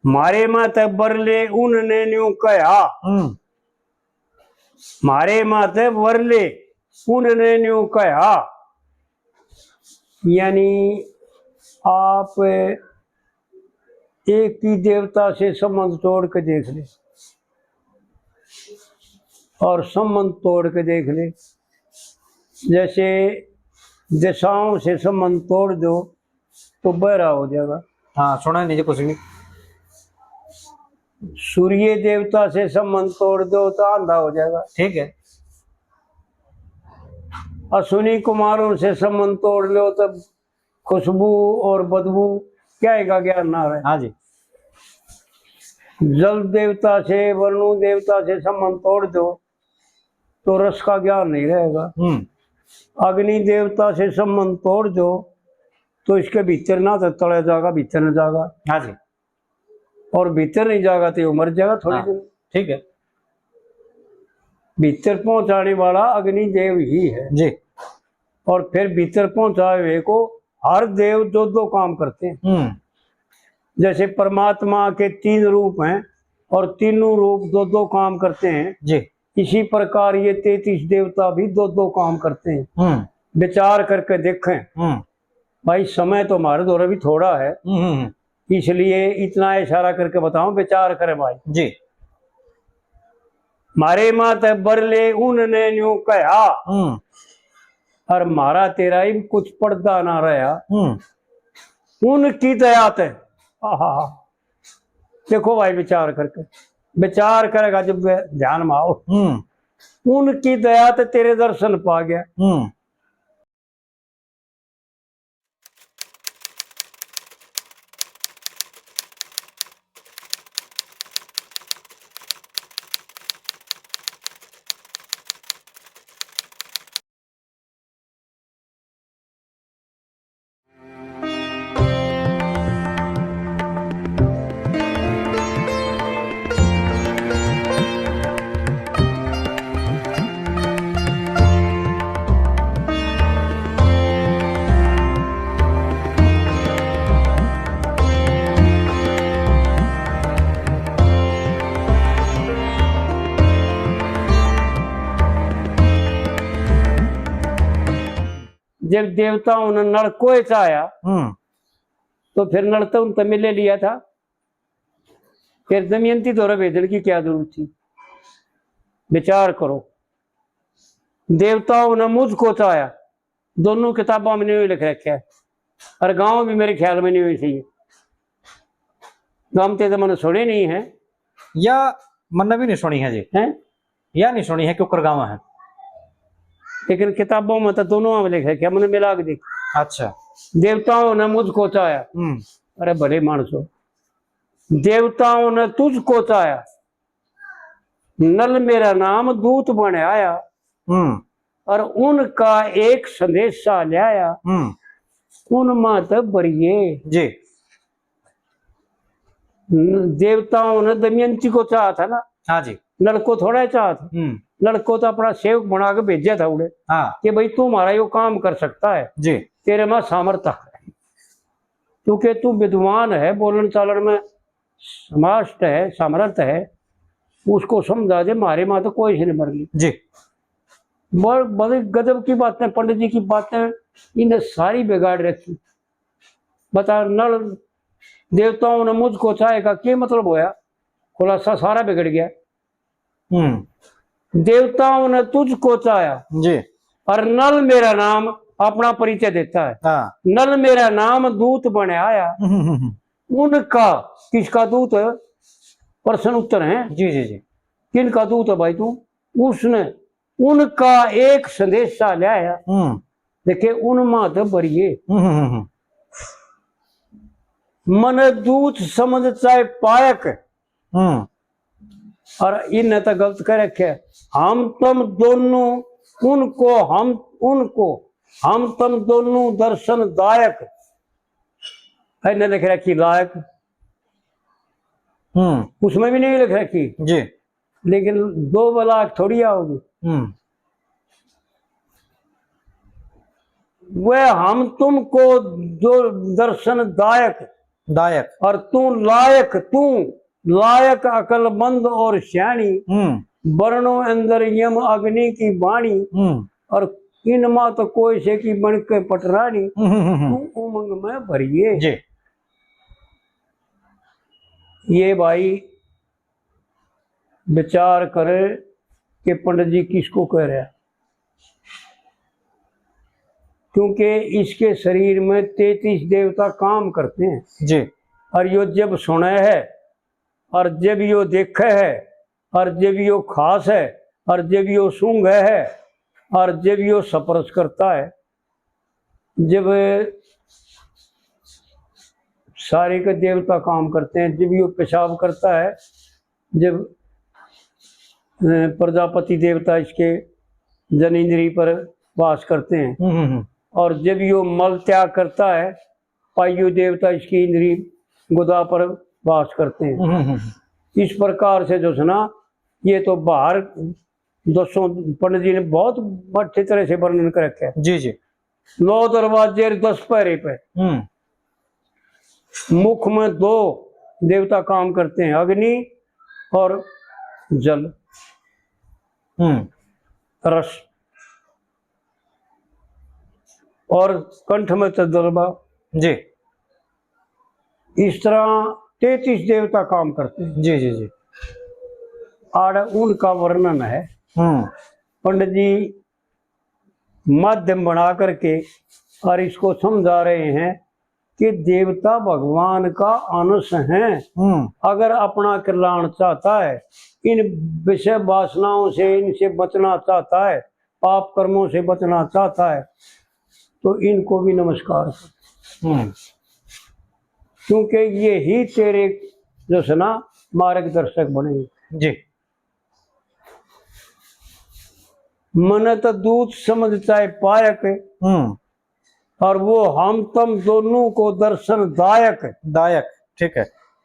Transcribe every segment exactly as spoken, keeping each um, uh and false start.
म्हारे माथे बरले उनने न्यू कह्या। हम्म। म्हारे माथे बरले उनने न्यू कह्या। यानी आप एक ही देवता से संबंध तोड़ के देख ले और संबंध तोड़ के देख ले। जैसे दिशाओं से संबंध तोड़ दो तो बहरा हो जाएगा। हाँ, सुना नहीं जी कुछ भी। सूर्य देवता से संबंध तोड़ दो तो आंधा हो जाएगा। ठीक है। अश्विनी कुमारों से संबंध तोड़ लो तो खुशबू और बदबू क्या का ज्ञान ना रहे। हाँ जी। जल देवता से, वरुण देवता से संबंध तोड़ दो तो रस का ज्ञान नहीं रहेगा। हम्म। अग्नि देवता से संबंध तोड़ दो तो इसके भीतर ना तो तले जाएगा, भीतर न जाएगा। हाँ जी। और भीतर नहीं जाएगा तो ये मर जाएगा थोड़े हाँ, दिन। ठीक है। भीतर पहुंचाने वाला अग्निदेव ही है जी। और फिर भीतर पहुंचाए हुए को हर देव दो दो काम करते हैं। हम्म। जैसे परमात्मा के तीन रूप हैं और तीनों रूप दो दो काम करते हैं जी। इसी प्रकार ये तैंतीस देवता भी दो दो काम करते हैं। हम्म। विचार करके देखें। हम्म। भाई, समय तो हमारे दौरे भी थोड़ा है, हम्म, हम्म, हम्म। इसलिए इतना इशारा करके बताऊं, विचार करें भाई। जी। म्हारे माथे बरले उनने न्यू कह्या, हम्म। और म्हारा तेरा इब कुछ पर्दा ना रहा। हम्म। उनकी दया ते, आहा, देखो भाई, विचार करके, विचार करेगा जब ध्यान में आओ। हम्म। उनकी दया ते तेरे दर्शन पा गया। हम्म। जब देवताओं ने नल को चाया, हम्म। तो फिर नल तो उनसे मिले लिया था, फिर दमयंती दौरे भेजने की क्या जरूरत थी? विचार करो। देवताओं ने मुझको चाया, दोनों किताबों में नहीं लिख रखा है, और गांव भी मेरे ख्याल में नहीं हुई सही। गांव ते तो मैंने सुने नहीं है। या मैंने भी नहीं सुनी है जी। हैं? या नहीं सुनी है क्यों कर गांव है। लेकिन किताबों में तो दोनों में लिख रखा है, मैंने मिला के देख। अच्छा। देवताओं ने मुझको चाया। हम्म। अरे भले मानसो, देवताओं ने तुझको चाया। नल मेरा नाम दूत बन आया। हम्म। और उनका एक संदेशा ले आया। हम्म। उन मात बरिए। जी। न-, देवताओं ने दमयंती को चाहा था ना। हाँ जी। नल को थोड़ा ही चाहा था। हम्म। नल को तो अपना सेवक बना के भेजा था उड़े। हाँ। कि भाई, तू हमारा यो काम कर सकता है। जी। तेरे में सामर्थ्य है। क्योंकि तू विद्वान है, बोलन चालन में स्मार्ट है, सामर्थ्य है, उसको समझा दे, मारे माँ तो कोई से नहीं मरनी। जी। बड़-, बड़ी गजब की बातें, पंडित जी की बातें, इन्हें सारी बिगाड़ रखी। बता, नल देवताओं ने मुझको चाहे का के मतलब होया? खुलासा सारा बिगड़ गया। हम्म। देवताओं ने तुझको चाहा। जी। और नल मेरा नाम अपना परिचय देता है। हाँ। नल मेरा नाम दूत बन आया। हम्म, हम्म, हम्म। उनका, किसका दूत है? प्रश्न उत्तर है। जी, जी, जी। किनका दूत है भाई तू? उसने उनका एक संदेशा ले आया। हम्म। देखे, उन मात बरिए। हम्म, हम्म, हम्म। मन दूत समझ चाहे पायक। हम्म। और इन्हें तो गलत कर रखे। हम तुम दोनों उनको, हम उनको, हम तुम दोनों दर्शन दायक। इन्हें लिख रखी लायक। हम्म। उसमें भी नहीं लिख रखी। जी। लेकिन दो बलाक थोड़ी आओगी। हम्म। वह हम तुमको जो दर्शन दायक, दायक। और तू लायक, तू लायक अकलमंद और स्याणी, हम्म। बरनो अंदर यम अग्नि की बाणी, हम्म। और इनमा तो कोई से की बन के पटरानी, हम्म, हम्म, हम्म। तू उमंग में भरिए। जी। ये भाई विचार करे कि पंडित जी किसको कह रहा है, क्योंकि इसके शरीर में तैंतीस देवता काम करते हैं। जी। और यो जब सुने है, और जब यो देखे है, और जब यो खास है, और जब यो सूंघे है, और जब यो स्पर्श करता है, जब सारे के देवता काम करते हैं, जब यो पेशाब करता है, जब, अ, प्रजापति देवता इसके जन इंद्री पर वास करते हैं, हम्म, हम्म, हम्म। और जब यो मल त्याग करता है, पायु देवता इसकी इंद्री गुदा पर वास करते हैं। हम्म, हम्म, हम्म। इस प्रकार से जो है ना, ये तो बाहर दसों पंडित जी ने बहुत अच्छी तरह से वर्णन कर रखा है। जी, जी। नौ दरवाजे और दस पहरे पे। हम्म। मुख में दो देवता काम करते हैं, अग्नि और जल। हम्म। रस। और कंठ में चंद्रमा। जी। इस तरह तैंतीस देवता काम करते हैं। जी, जी, जी। आड़ उनका वर्णन है। हम्म। पंडित जी माध्यम बना करके और इसको समझा रहे हैं कि देवता भगवान का अंश हैं। हम्म। अगर अपना कल्याण चाहता है, इन विषय वासनाओं से, इनसे बचना चाहता है, पाप कर्मों से बचना चाहता है, तो इनको भी नमस्कार कर। हम्म। क्योंकि ये ही तेरे जो है ना, मार्गदर्शक बनेंगे। जी। मने तो दूत समझ चाहे पायक, हम्म। और वो हम तम दोनों को दर्शन दायक। दायक, ठीक है।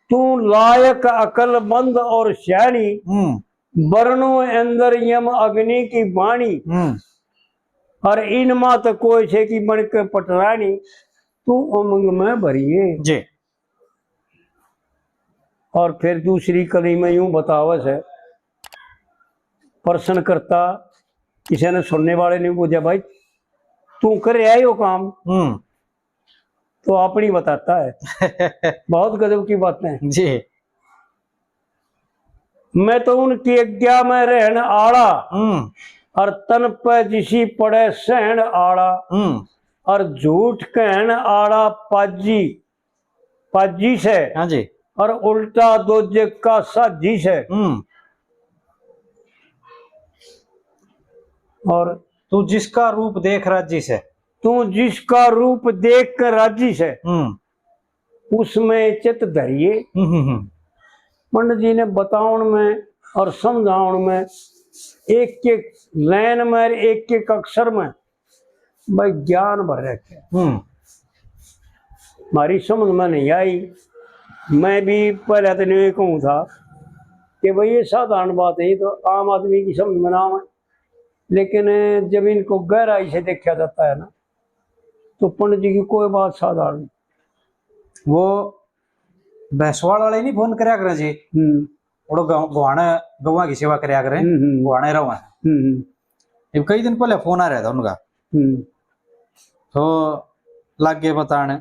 तू लायक, अकलमंद और स्याणी, हम्म। बरनो अंदर यम अग्नि की बाणी, हम्म। और इनमा तो कोई से की बन के पटरानी, तू उमंग में भरिए। जी। और फिर दूसरी कली में यूं बतावस है, प्रश्नकर्ता किसी ने, सुनने वाले ने पूछा, "भाई, तू कर रहा है यो काम?" हम्म। तो अपनी बताता है। बहुत गजब की बातें हैं। जी। मैं तो उनकी आज्ञा में रहन आला, हम्म। और तन पे जिसी पड़े सहन आला, हम्म। और झूठ कहन आला पाजी, पाजी से, हाँ जी। और उल्टा दोजख का साजी से। हम्म। और तू जिसका रूप देख राजी से। तू जिसका रूप देख कर राजी से, हम्म। उसमें चित धरिए। हम्म, हम्म, हम्म। पंडित जी ने बतावन में और समझावन में, एक एक लाइन में, एक एक अक्षर में भाई ज्ञान भर रखे। हम्म। हमारी समझ में नहीं आई। मैं भी पहले तो नहीं कहूँ था कि भाई ये साधारण बात है, ये तो आम आदमी की समझ में ना आवे, लेकिन जब इनको गहराई से देखा जाता है ना, तो पंडित जी की कोई बात साधारण नहीं। वो भैंसवाल वाले नहीं फोन करया करे जी, हम्म। और गौ-, गौवाने, गौवा की सेवा करया करे, हम्म, हम्म। गौवाने रहो। हम्म, हम्म। इब कई दिन पहले फोन आ रहा था उनका, हम्म। तो लाग गए बताने,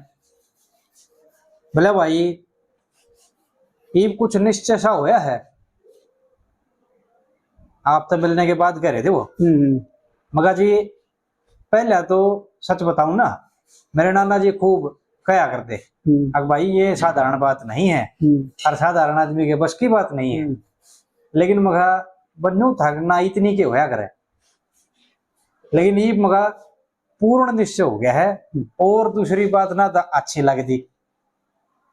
बोले, "भाई, इब कुछ निश्चय सा होया है?" आप तो मिलने के बाद कह रहे थे वो। हम्म, हम्म। मगा जी, पहला तो सच बताऊं ना, मेरे नाना जी खूब कहा करते, हम्म। "अक भाई, ये साधारण बात नहीं है, हम्म। और साधारण आदमी के बस की बात नहीं है।" हम्म। लेकिन मगा बन्नू था ना, इतनी के होया करे, लेकिन ये मगा पूर्ण निश्चय हो गया है। हम्म। और दूसरी बात ना तो अच्छी लगती,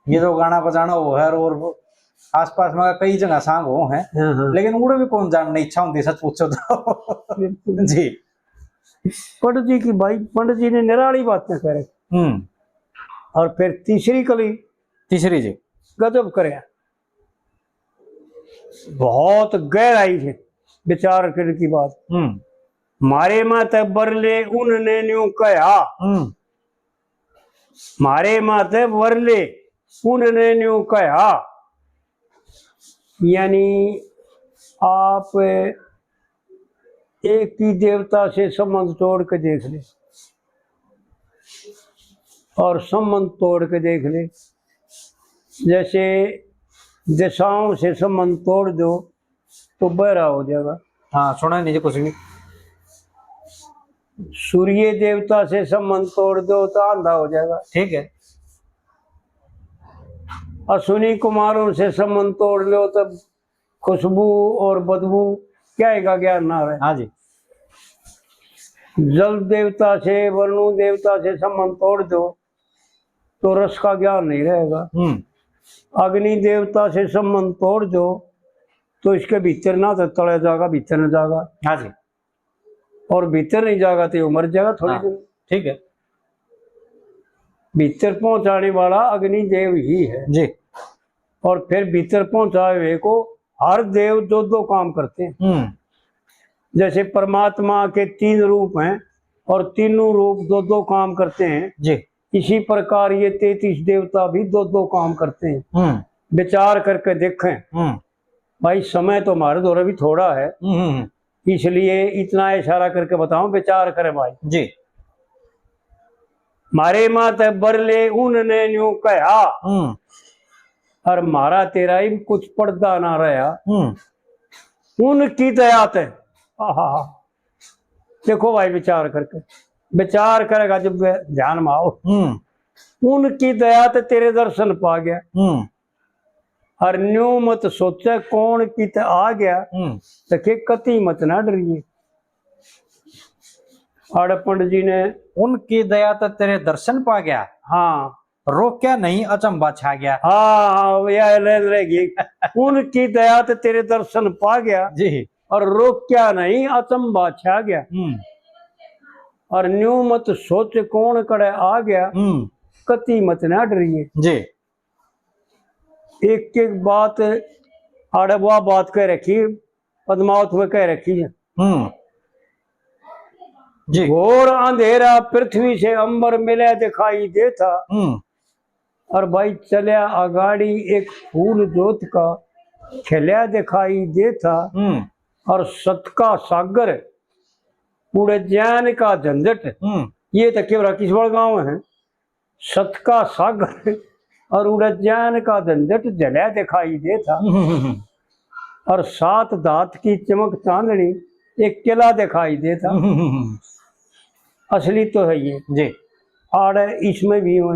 ये तो गाना बजाना हो है और आसपास में कई जगह सांग हो हैं, हाँ, हाँ। लेकिन उड़े भी कौन जानने इच्छा होती, सच पूछो तो। बिल्कुल। जी। पंडित जी की भाई, पंडित जी ने निराली बातें करे। हम्म। और फिर तीसरी कली। तीसरी जी। गजब करे। बहुत गहराई से विचार करने की बात। हम्म। मारे माते बरले उनने न्यू कहा। हम्म। मारे माते बरले उनने न्यू कहा, यानी आप एक ही देवता से संबंध तोड़ के देख ले, और संबंध तोड़ के देख ले। जैसे दिशाओं से संबंध तोड़ दो तो बहरा हो जाएगा। हाँ, सुना नहीं जी कुछ भी। सूर्य देवता से संबंध तोड़ दो तो आंधा हो जाएगा। ठीक है। अश्विनी कुमारों से संबंध तोड़ लो तो खुशबू और बदबू क्या का ज्ञान ना रहे। हाँ जी। जल देवता से, वरुण देवता से संबंध तोड़ दो तो रस का ज्ञान नहीं रहेगा। हम्म। अग्नि देवता से संबंध तोड़ दो तो इसके भीतर ना तो तले जाएगा, भीतर ना जाएगा। हाँ जी। और भीतर नहीं जाएगा तो ये मर जाएगा थोड़ी हाँ, देर। ठीक है। भीतर पहुंचाने वाला अग्नि देव ही है जी। और फिर भीतर पहुंचाए हुए को हर देव दो दो काम करते हैं। हम्म। जैसे परमात्मा के तीन रूप हैं और तीनों रूप दो दो काम करते हैं जी। इसी प्रकार ये तैंतीस देवता भी दो दो काम करते हैं। हम्म। विचार करके देखें। हम्म। भाई, समय तो हमारे दौरे भी थोड़ा है, हम्म, हम्म, हम्म। इसलिए इतना इशारा करके बताऊं, विचार करें भाई। जी। मारे माते बरले उनने न्यू कहा, हम्म। और मारा तेरा ही कुछ पर्दा ना रहा। हम्म। उनकी दया ते, आहा, देखो भाई, विचार करके, विचार करेगा जब ध्यान में आओ। हम्म। उनकी दया ते तेरे दर्शन पा गया। हम्म। और न्यू मत सोचे कौन कित आ गया, हम्म। तो के कती मत ना डरिए। आड़े पंडित जी ने उनकी दया तो तेरे दर्शन पा गया। हाँ। रोक्या नहीं अचंबा छा गया। हाँ, हाँ, यह ले रहेगी। उनकी दया तो तेरे दर्शन पा गया जी। और रोक्या नहीं अचंबा छा गया। हम्म। और न्यू मत सोच कौन कड़े आ गया, हम्म। कती मत ना डरिए जी। एक एक बात आड़े वा बात कह रखी, पद्मावत में कह रखी है। हम्म। जी। घोर अंधेरा पृथ्वी से अंबर मिले दिखाई देता। हम्म। और भाई चल्या अगाड़ी एक फूल जोत का खिल्या दिखाई देता। हम्म। और सत का सागर उड़े ज्ञान का झंझट। हम्म। ये तो केवरा किसवाल गांव है। सत का सागर और उड़े ज्ञान का झंझट जल्या दिखाई देता। हम्म। और सात धात की चमक चांदनी एक किला दिखाई देता। हम्म। असली तो है ये। जी। आड़े इसमें भी हो।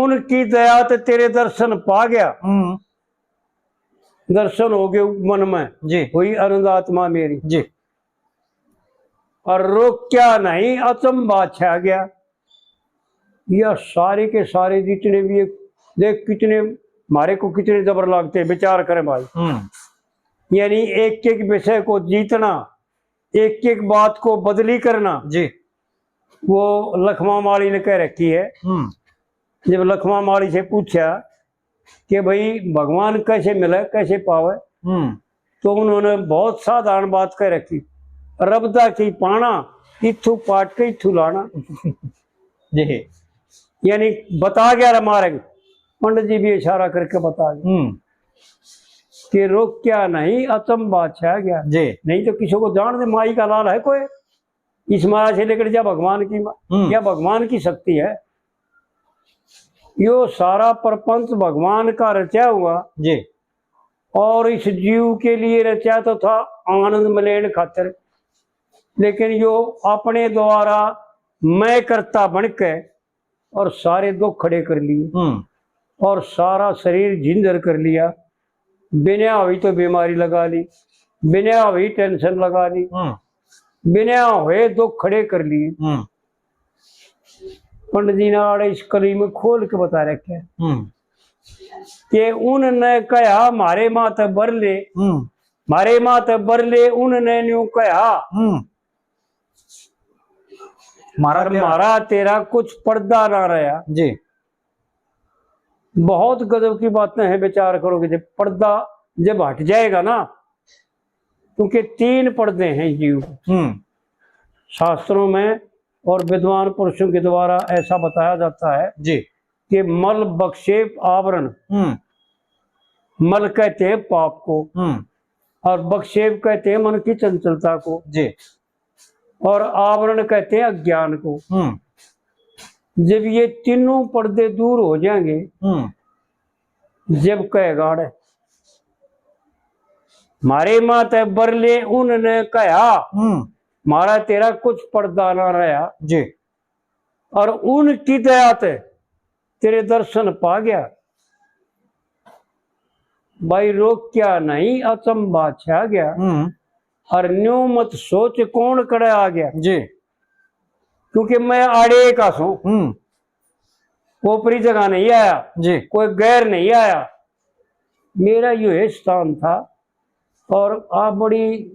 उनकी दया ते तेरे दर्शन पा गया। हम्म। दर्शन हो गए मन में। जी। हुई आनंद आत्मा मेरी। जी। और रोक्या नहीं, अचंबा छा गया। यह सारे के सारे जितने भी, देख कितने, मारे को कितने जबर लागते हैं, विचार करें भाई। हम्म। यानी एक एक विषय को जीतना, एक एक बात को बदली करना। जी। वो लखमा माली ने कह रखी है। हम्म। जब लखमा माली से पूछा कि भाई भगवान कैसे मिले, कैसे पावे, हम्म। तो उन्होंने बहुत साधारण बात कह रखी, रबदा की पाना, इथू पाट के इथू लाना। जी। यानी बता गया रे मार्ग, पंडित जी भी इशारा करके बता गए हम्म। कि रोक्या नहीं, अचंबा छा गया। जी। नहीं तो किसी को जान दे, माई का लाल है कोई, इस माया से निकल जा भगवान की मा-, हम्म। या भगवान की शक्ति है। यो सारा प्रपंच भगवान का रचा हुआ जी। और इस जीव के लिए रचा तो था आनंद में लेने खातिर, लेकिन यो अपने द्वारा मैं कर्ता बन के और सारे दुख खड़े कर लिए हम्म। और सारा शरीर झिंझर कर लिया। बिना हुई तो बीमारी लगा ली, बिना हुई टेंशन लगा ली, हम्म। बिना हुए दुख खड़े कर लिए। हम्म। पंडित जी ने आड़े इस कली में खोल के बता रखे हैं हम्म। कि उनने कहा, "म्हारे माथे बर ले, हम्म। म्हारे माथे बर ले," उनने न्यू कहा। हम्म। म्हारा और तेरा म्हारा तेरा कुछ पर्दा ना रहा। जी। बहुत गजब की बातें हैं, विचार करोगे जब पर्दा जब हट जाएगा ना, क्योंकि तीन पर्दे हैं जीव के। हम्म। शास्त्रों में और विद्वान पुरुषों के द्वारा ऐसा बताया जाता है जी। कि मल बक्षेप आवरण, हम्म। मल कहते हैं पाप को, हम्म। और बक्षेप कहते हैं मन की चंचलता को, जी। और आवरण कहते हैं अज्ञान को। हम्म। जब ये तीनों पर्दे दूर हो जाएंगे, हम्म। जब कहेगा अड़े, म्हारे माथे बरले उनने कहा, हम्म। म्हारा तेरा कुछ पर्दा ना रहा। जी। और उनकी दया ते तेरे दर्शन पा गया। भाई, रोक्या नहीं, अचंबा छा गया। हम्म। और न्यू मत सोच कौन कड़े आ गया। जी। क्योंकि मैं आड़े का सूं। हम्म। ओपरी जगह नहीं आया, जी। कोई गैर नहीं आया, मेरा यो ही स्थान था। और आप बड़ी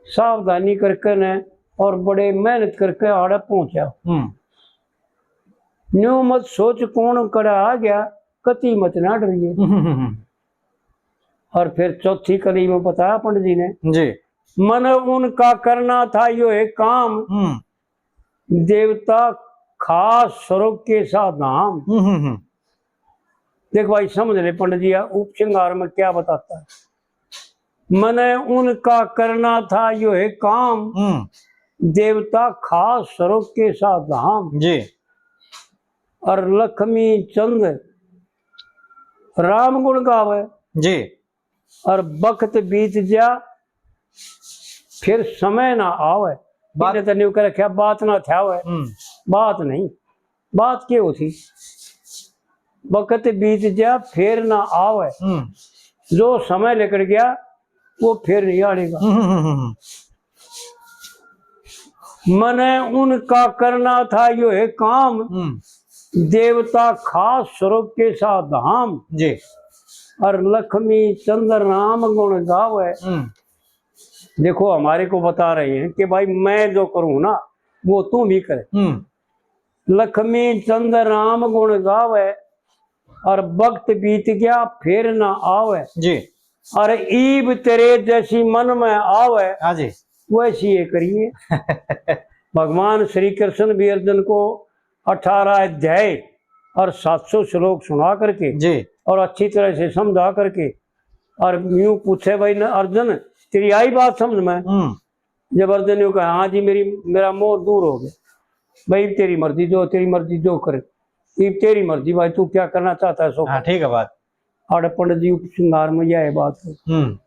सावधानी करके ने और बड़े मेहनत करके आड़े पहुंचा। हम्म। न्यू मत सोच कौन कड़ा आ गया, कती मत ना डरिए। हम्म, हम्म, हम्म। और फिर चौथी कली में बताया पंडित जी ने, जी। मन उनका करना था यो एक काम, हम्म। देवता खास स्वर्ग के सा धाम। हम्म, हम्म, हम्म। देख भाई, समझ ले पंडित जी, उपसंहार में क्या बताता है। मने उनका करना था यो है काम, हम्म। देवता खास स्वर्ग के सा धाम। जी। और लक्ष्मी चंद राम गुण गावे। जी। और वक्त बीत जा, फिर समय ना आवे। बात इन्हें तो न्यू कर रखा, बात ना ध्यावे। हम्म। बात नहीं, बात के होती? वक्त बीत जा, फिर ना आवे। हम्म। जो समय निकल गया, वो फिर नहीं आएगा। हम्म, हम्म, हम्म, हम्म। मने उनका करना था यो है काम, हम्म। देवता खास स्वर्ग के सा धाम। जी। और लक्ष्मी चंद्र राम गुण गावे। हम्म। देखो, हमारे को बता रहे हैं कि भाई, मैं जो करूँ ना, वो तू भी करे। हम्म। लक्ष्मी चंद्र राम गुण गावे, और वक्त बीत गया, फिर ना आवे। जी। और ईब तेरे जैसी मन में आवे, हाँ जी। वैसी ये करिए। भगवान श्री कृष्ण भी अर्जुन को अठारह अध्याय और सात सौ श्लोक सुना करके, जी। और अच्छी तरह से समझा करके, और यूं पूछे, भाई न अर्जुन, तेरी आई बात समझ में? हम्म। जब अर्जुन ने कहा, हाँ जी, मेरी, मेरा मोह दूर हो गया, भाई तेरी मर्जी जो, तेरी मर्जी जो करे, ये तेरी मर्जी भाई, तू क्या करना चाहता है सो हाँ, कर। ठीक है बात। आड़े पंडित जी उपसंहार में यह बात है। हम्म।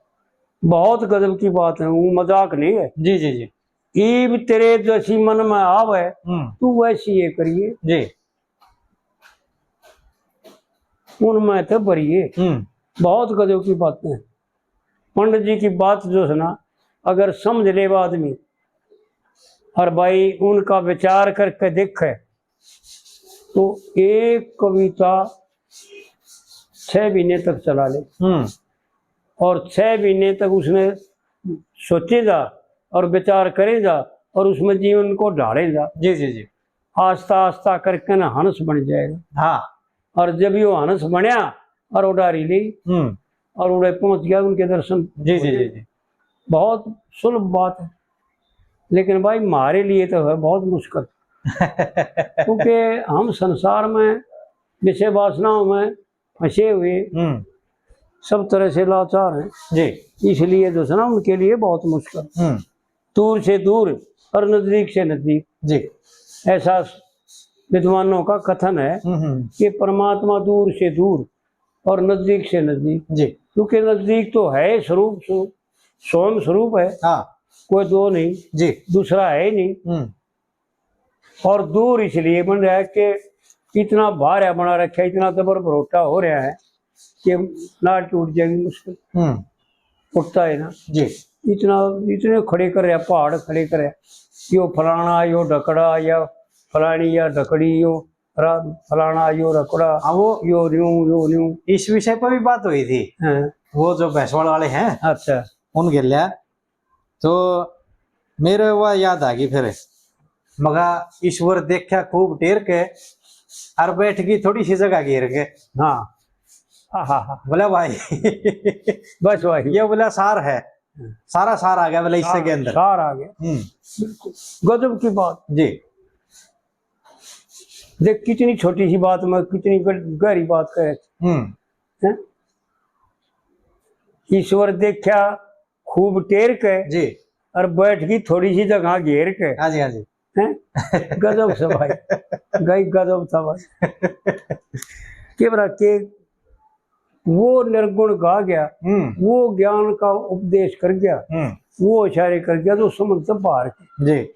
बहुत गजब की बात है, वो मजाक नहीं है। जी, जी, जी। ईब तेरे जैसी मन में आवे, हम्म। तू वैसी ये करिए। जी। उनमें तो भरिए। हम्म। बहुत गजब की बातें। पंडित जी की बात जो है ना, अगर समझ ले आदमी, और भाई उनका विचार करके देखे, तो एक कविता छह महीने तक चला ले। हम्म। और छह महीने तक उसने सोचे जा और विचार करे जा और उसमें जीवन को ढाले जा। जी, जी, जी। आस्ता आस्ता करके ना हंस बन जाएगा। हाँ। और जब यो हंस बनया और उड़ारी ली हम्म। और उड़े पहुंच गया, उनके दर्शन जी, जी, जी, जी। बहुत सुलभ बात है, लेकिन भाई, हमारे लिए तो है बहुत मुश्किल। क्योंकि हम संसार में विषय वासनाओं में फंसे हुए, हम्म। सब तरह से लाचार हैं। जी। इसलिए जो है ना, उनके लिए बहुत मुश्किल। हम्म। दूर से दूर और नजदीक से नजदीक। जी। ऐसा विद्वानों का कथन है हम्म, हम्म। कि परमात्मा दूर से दूर और नजदीक से नजदीक। जी। क्योंकि नजदीक तो है स्वरूप सो-, स्वयं स्वरूप है। हाँ। कोई दो नहीं। जी। दूसरा है ही नहीं। हम्म। और दूर इसलिए बन रहा है कि इतना भारा बना रखा है, इतना जबर भरोटा हो रहा है कि नाड़ टूट जाएगी मुश्किल। हम्म। उठता है ना। जी। इतना, इतने खड़े कर रहा, पहाड़ खड़े कर रहा, यो फलाना, यो ढकड़ा, या फलानी, या ढकड़ी, यो रा-, फलाना, यो रकड़ा, हाँ, वो यो न्यू, यो न्यू। इस विषय पर भी बात हुई थी। हाँ। वो जो भैंसवाल वाले हैं, अच्छा। उन गेल्या, तो मेरे वह याद आ गई फिर। मगा ईश्वर देखा खूब टेर के, और बैठ गई थोड़ी सी जगह घेर के। हाँ। हाँ, हाँ, हाँ। बोला भाई। बस भाई। ये बोला सार है। सारा सार आ गया, बोले, इससे के अंदर। सार आ गया। हम्म। बिल्कुल। गजब की बात। जी। देख, कितनी छोटी सी बात में कितनी ग-, गहरी बात करे। हम्म। हैं? ईश्वर देखा खूब टेर के, जी। और बैठ गई थोड़ी सी जगह घेर के। हाँ जी, हाँ जी। हैं? गजब से भाई, गई गजब था भाई। के बरा के वो निर्गुण गा गया, हम्म। वो ज्ञान का उपदेश कर गया, हम्म। वो इशारे कर गया, तो समझ से बाहर के। जी।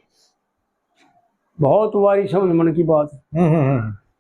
बहुत वारी समझ मन की बात है। हम्म, हम्म, हम्म।